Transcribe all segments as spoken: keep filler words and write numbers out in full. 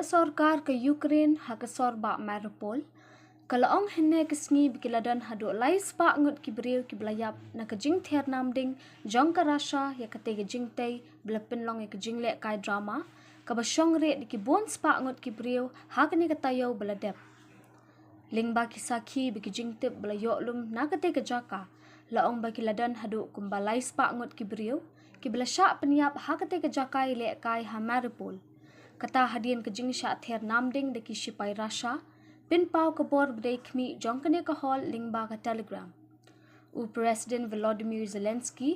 Sorkar ka Ukraine ha ka sor bah Mariupol ka la ong hynne ka sngi ba ki la don haduh lai spah ngut ki briew ki ba la ïap na ka jingther namding jong ka Russia ïa katei ka jingtei ba la pynlong ïa ka jinglehkai drama kaba shong rieh da ki bun spah ngut ki briew ha kane ka taïew ba la dep. Lyngba ki sakhi bad ki jingtip ba la ïoh lum na katei ka jaka, la ong ba ki la don haduh kumba lai spah ngut ki briew ki ba la shah pynïap ha katei ka jaka ïalehkai ha Mariupol. Kata hadien ka jingshah ther namding da ki shipai Russia, pynpaw ka bor ba dei khmih jong kane ka hall lyngba ka Telegram. U President Volodymyr Zelensky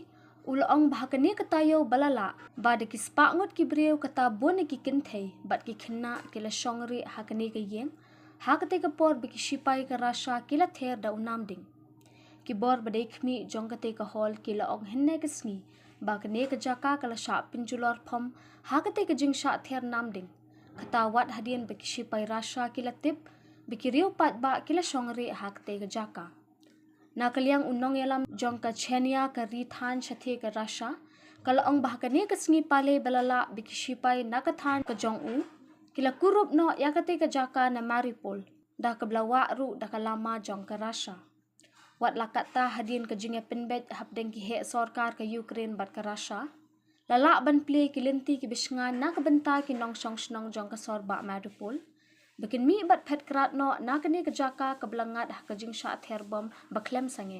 u la ong ba ha kane ka taïew ba la lah, ba da ki spah ngut ki briew kata bun na ki kynthei bad ki khynnah ki la shong rieh ha kane ka ïing ha katei ka por ba ki shipai ka Russia ki la ther da u namding. Ki bor ba dei khmih jong katei ka hall ki la ong hynne ka sngi ba kane ka jaka ka la shah pynjulor phom ha katei ka jingshah ther namding. Kata wat hadien ba ki shipai Russia ki la tip ba ki riew paidbah ki la shong rieh ha katei ka jaka. Na ka liang u nongïalam jong ka Chechnya ka ri than shatei ka Russia ka la ong ba ha kane ka sngi palei ba la lah ba ki shipai na ka than ka jong u ki la kurup noh ïa katei ka jaka na Mariupol da kaba la wah ruh da ka lama jong ka Russia. Wat la katta hadien ka jingïapynbeit hapdeng ki heh sorkar ka Ukraine bad ka Russia, la lah ban plie ki lynti ki ba shngaiñ na ka bynta ki nongshong shnong jong ka sor bah Mariupol ba kin mih bad phet krad noh na kane ka jaka kaba la ngat ha ka jingshah ther bom ba khlem sangeh.